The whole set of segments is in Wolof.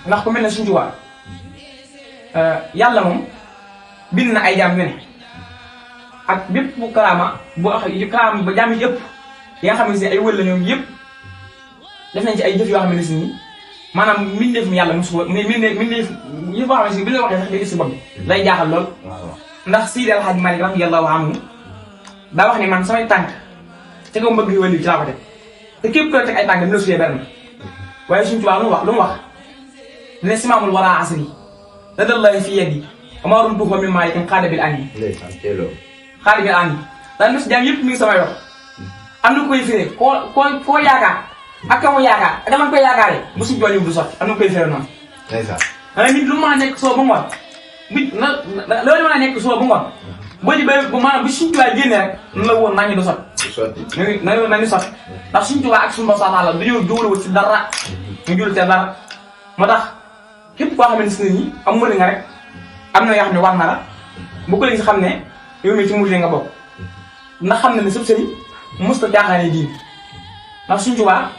ndax ku mel ne suñu Tuubaa yàlla moom bind na ay jaam yu ne ak bépp karaama boo karaama ba jaam yi yëpp yi nga xam ne si ay wël la ñoom yëpp def nañ ci ay jëf yoo xam ne si nii maanaam mbindeef mi yàlla mosu ko mbindeef yi boo xam ne si bi la waxee sax day gis si bopp bi lay jaaxal lool ndax Seydi El Hadji Malick radiyallahu anhu daa wax ne man samay tànk ca kaw mbëgg yi wël yi ci laa ko teg te képp ku la teg ay tànk dina suyee benn waaye suñu Tuubaa lu mu wax ne simaamul wara asri ladallahi fi yadi ama rumtuhu min malikin xaada bil ani xaada bil ani daan na si jaam yëpp mi ngi sama yor am na koy firee koo yaakaar ak ka mu yaakaar ak dama koy yaakaaree bu suñu Tuubaa du sotti am na koy firee noonu xanaa nit lu mën a nekk soo ba ngoon nit loolu mën a nekk soo ba ngoon boo ji ba maanaam bu suñu Tuubaa génne rek nu la woon nañu du sotti nañu sotti ndax suñu Tuubaa ak suñu bopp sax la dañoo jógulewul ci dara ñu jul te dara moo tax képp koo xam ne si nii am mëri nga rek am na yoo xam ne war na la bu ko léegi xam ne yow mii ci murid nga bokk ndax xam ne ne sëb sëriñ mosut a jaaxaane diin ndax suñu Tuubaa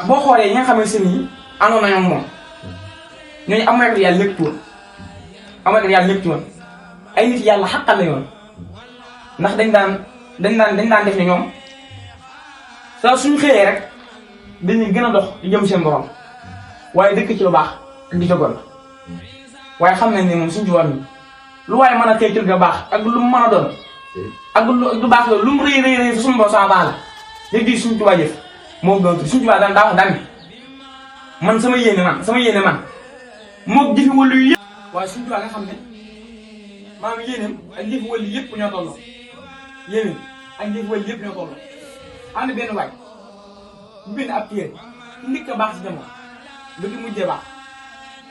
boo xoolee ñi nga xam ne si nii àndoon nañoo moom ñooñu am na yàlla lépp woon am na yàlla lépp woon ay nit yàlla xaqal la yoon ndax dañ daan def ne ñoom saa suñu xëyee rek dañuy gën a dox di jëm seen borom waaye dëkk ci lu baax ak di jogoon waaye xam nañ ne moom suñu Tuubaa mi lu waaye mën a xëy ci lu baax ak lu mu mën a doon ak lu baax loolu lu mu rëy fa suñu borom sama baax la léegi di suñu Tuubaa jëf moo gën a suñu Tuubaa daa wax daan man sama yéene man moo jëfi wàllu yu yëpp waaye suñu Tuubaa nga xam ne maanaam yéeneem ak jëfi wàllu yëpp ñoo tolloo yéeneem ak jëfi wàllu yëpp ñoo tolloo am na benn waay bu bind ab téere nit ka baax si jamono ba ki mujjee baax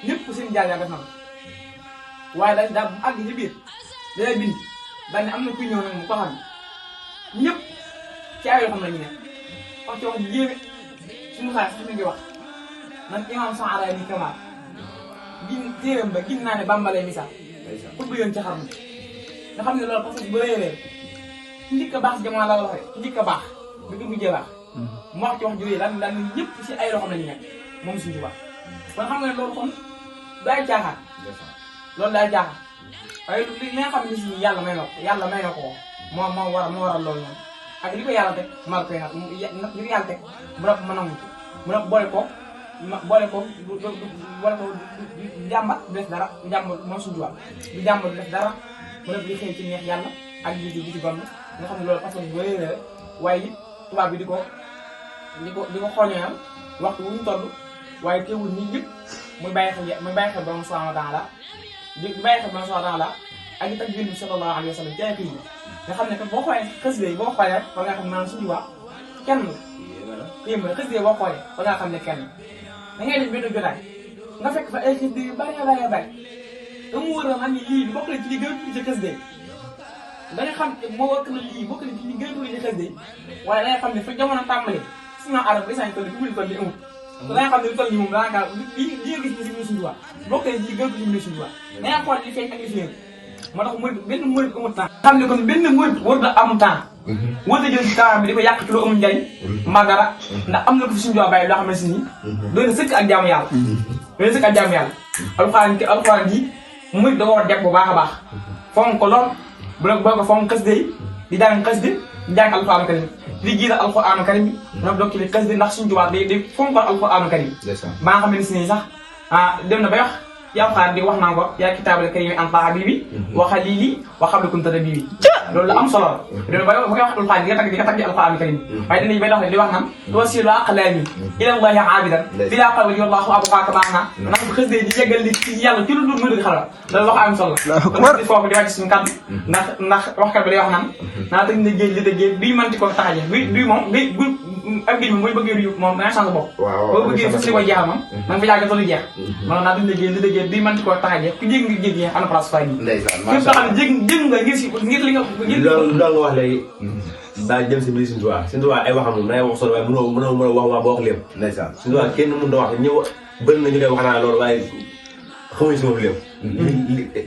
ñëpp seen jaar def na ko waaye daa bu àgg ci biir day bind daal ne am na kuy ñëw nag mu ko xam ne ñëpp ci ay yoo xam ne ñu ne wax ci wax ji yéeme suñu xaalis sax mi ngi wax man imam Saara ni Kamal gin téeram ba gin naa ne bàmbalee misaal ubbi yoon ci xarnu nga xam ne loolu parce que bu réeree ci njëkk a baax si jamono la wax rek ci njëkk a baax ba ki mujjee baax mu wax ci wax jooju daan ñëpp si ay loxoom la ñu nekk moom suñu Tuubaa kon xam nga ne loolu kon daay caaxaan loolu daay caaxaan waaye li nga xam ne si yàlla may na ko moo waral loolu noonu ak li ko yàlla teg mal koy nag li ko yàlla teg mu rab mën a mu rab boole ko jàmbat du def dara jàmbat moom suñu Tuubaa du jàmbat du def dara mu rab li xëy ci neex yàlla ak di ci gond nga xam ne loolu parce que bu réeré waaye it tubaab bi di ko xooñoonal waxtu wu ñu toll waaye teewul nii yëpp muy bàyyi xel ba mu subhaanahu wa taala di bàyyi xel ba mu subhaanahu wa taala ak it ak Yonent bi sallallahu alayhi wa sallam jaay ko yi nga xam ne que boo xoolee xasida yi boo xoolee rek ba nga xam ne maanaam suñu waa kenn la yéem la xasida yi boo xoolee ba nga xam ne kenn da ngay def benn jotaay nga fekk fa ay xasida yu bari da mu wër a xam ne lii bokk na ci li gën a tuuti ci xasida yi da nga xam moo wakk na lii bokk na ci li gën a tuuti ci xasida yi waaye da nga xam ne fa jamono tàmbalee sinon arab bi isaan toll bi buli toll li amul te da nga xam ne lu toll nii moom daanaka li nga gis ni si biir suñu Tuubaa bokk na ci li gën a tuuti ci biir suñu Tuubaa da nga xool li feeñ ak li feeñ moo tax benn murid amul temps xam ne kon benn murid war da am temps war da jël si temps bi di ko yàq ci loo amul njariñ mbaa dara ndax am na ko fi suñu Tuubaa bàyyi loo xam ne si nii doy na sëkk ak jaamu yàlla doy na sëkk ak jaamu yàlla alxuraan ji murid da ko war a jàpp bu baax a baax fonk ko lool boo ko fonk xasida yi di jàng xasida di jàng alxuraan karim di jiital alxuraan karim bi nag doog ci li xasida ndax suñu Tuubaa day fonkal alxuraan karim ba nga xam ne si nii sax dem na bay wax yaa xaar di wax naa ko yaa kitaabal karim anta habibi wa xalili wa xabla kunta rabibi loolu la am solo la loolu ba koy wax alxuraan di nga tagg alxuraan karim waaye dinañ bay dox di wax naan tuwasilu aqlaami ila llahi aabidan bila qawli wallahu abqaaka maana ndax bu xasida di yeggal li ci yàlla ci lu dul mënu di xalal loolu wax am solo la kon di foofu di wàcc suñu kàddu ndax waxkat bi day wax naan naa tëj na géej li te géej bii mënti ko taxaje bii moom ak géej moom mooy bëggee yu moom da nga changé bopp boo bëggee fas li koy jeexal moom da nga fa yàgg tollu jeex man naa tëj na géej li te géej bii mënti ko taxaje ku jég nga jég am na place fay bi képp nga xam ne jég nga ngir li nga loolu nga wax léegi daa jëm si biir Sëñ Tuubaa Sëñ Tuubaa ay waxam moom da ngay wax solo waaye mënoo wax waa ba wax lépp ndeysaan Sëñ Tuubaa kenn mënut a wax ñëw bëri na ñu koy wax naa loolu waaye xamuñ si moom lépp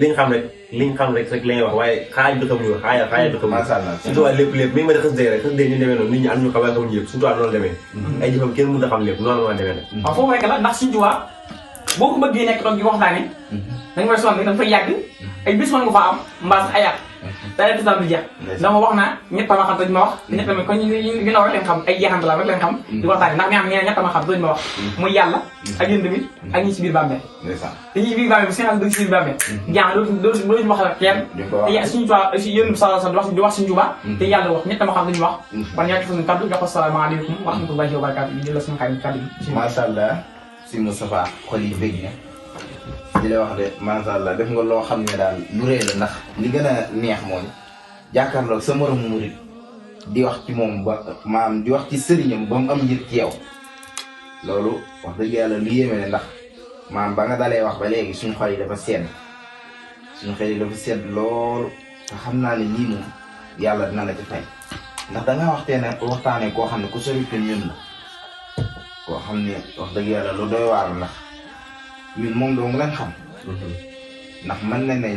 li nga xam rek la ñuy wax waaye xaaj bi xamuñu xaaj bi xamuñu Sëñ Tuubaa lépp mi ngi mën a xës dee rek xës dee ñu demee noonu nit ñi am ñu xam waaye xamuñu yëpp Sëñ Tuubaa noonu demee ay jëfam kenn mënut a xam lépp noonu la demee nag waaw foofu rek la ndax Sëñ Tuubaa boo ko bëggee nekk toog di waxtaanee da nga fay sonn da nga fay yàgg ay bis mën nga faa am mbaa sax ay at da lay tisam di jeex dama wax naa ñettama xam dañ ma wax ñettama kon ginnaaw rek leen xam ay jeexante la rek leen xam di waxtaanee ndax ñaam ñeneen ñettama xam dañ ma wax muy yàlla ak yéen tamit ak ñi ci biir bàmmeel te ñi ci biir bàmmeel bi seen ak dëgg ci biir bàmmeel jàng dootuñu wax la kenn te suñu tubaab aussi yéen sa di wax suñu Tuubaa te yàlla wax ñettama xam dañu wax kon ñoo ci fa suñu kaddu jox ko salaamaaleykum wa rahmatullahi wa barakatuh di la suñu xarit kaddu bi macha allah si Moustapha xol yi bëgg na di la wax de macha allah def nga loo xam ne daal lu rëy la ndax li gën a neex mooy jàkkaarloog sa moromu murit di wax ci moom ba maam di wax ci sëriñam ba mu am njëg ci yow loolu wax dëgg yàlla lu yéeme ne ndax maam ba nga dalee wax ba léegi suñu xol yi dafa sedd suñu xel yi dafa sedd loolu te xam naa ne lii moom yàlla dina la ci fay ndax dangaa waxtaanee koo xam ne ku sori fi ñun la koo xam ne wax dëgg yàlla lu doy waar ndax ñun moom doo mu leen xam ndax mën na ne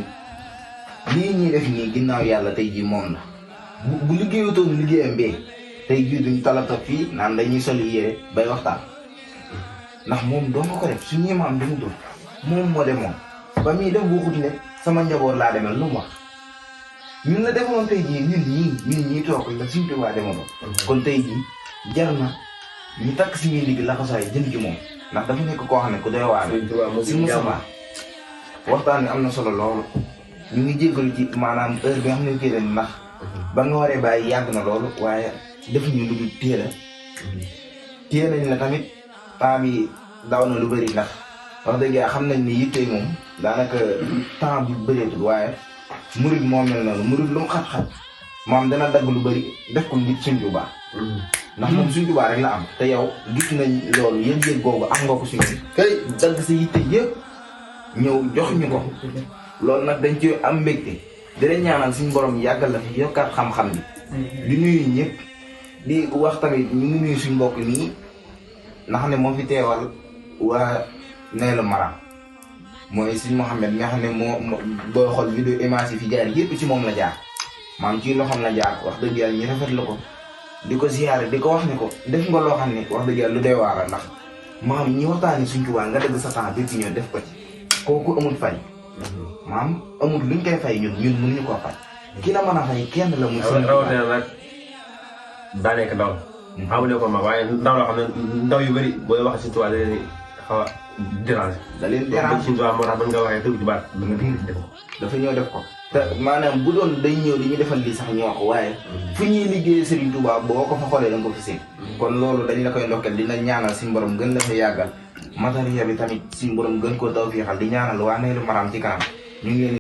lii ñuy def nii ginnaaw yàlla tey jii moom la bu liggéeyutoon liggéeyam bee tey jii duñ talata fii naan dañuy sol yére bay waxtaan ndax moom doo nga ko def suñu maam damu dul moom moo demoon ba muy def waxut ne sama njaboot laa demel lu mu wax ñun la demoon tey jii ñun ñii toog la suñu Tuubaa demoon kon tey jii jar na ñu takk si ñuy ligg laxasaay jënd ci moom ndax dafa nekk koo xam ne ku doy waar si Moustapha waxtaan bi am na solo loolu ñu ngi jéggalu ci maanaam heure bi nga xam ne kii leen ndax ba nga waree bàyyi yàgg na loolu waaye defuñu lu dul téye nañ la tamit temps bi daw na lu bëri ndax wax dëgg yàlla xam nañ ni yitte moom daanaka temps bi bëreetul waaye murid moo mel noonu murid lu mu xat-xat moom dana dagg lu bëri def ko ngir Sëñ Tuubaa ndax moom Sëñ Tuubaa rek la am te yow gis nañ loolu yëg-yëg googu am nga ko si ñun kay dagg sa yitte yëpp ñëw jox ñu ko loolu nag dañ ci am mbégte di leen ñaanal suñu borom yàggal la fi yokkaat xam-xam bi di nuyu ñëpp di wax tamit ñu ngi nuyu suñu mbokk nii nga xam ne moo fi teewal waa Naylu Maram mooy suñu Mouhamed nga xam ne moo booy xool vidéo image yi fi jaar yëpp ci moom la jaar maam ci loxoom la jaar wax dëgg yàlla ñu rafet la ko di ko ziyaare di ko wax ne ko def nga loo xam ne wax dëgg yàlla lu doy waar ndax maam ñi waxtaani Sëñ Tuubaa nga dëgg sa temps bi ci ñëw def ko ci kooku amul fay maam amul luñ koy fay ñun mënuñu koo fay ki la mën a fay kenn la muy Sëñ Tuubaa rawatina nag daa nekk ndaw xamuñu ko ma waaye ndaw loo xam ne ndaw yu bëri booy wax Sëñ Tuubaa da leen xaw a déranger da leen déranger Sëñ Tuubaa moo tax ban nga waxee tëgg ci baat da nga def ko dafa ñëw def ko te maanaam bu doon day ñëw di ñu defal lii sax ñu wax waaye fu ñuy liggéey Serigne Touba boo ko fa xoolee da nga ko fi seen kon loolu dañ la koy ndokkeel dina ñaanal suñu borom gën la fa yàggal matériel bi tamit suñu borom gën koo tawfeexal di ñaanal waa Naylu Maram ci kanam ñu ngi leen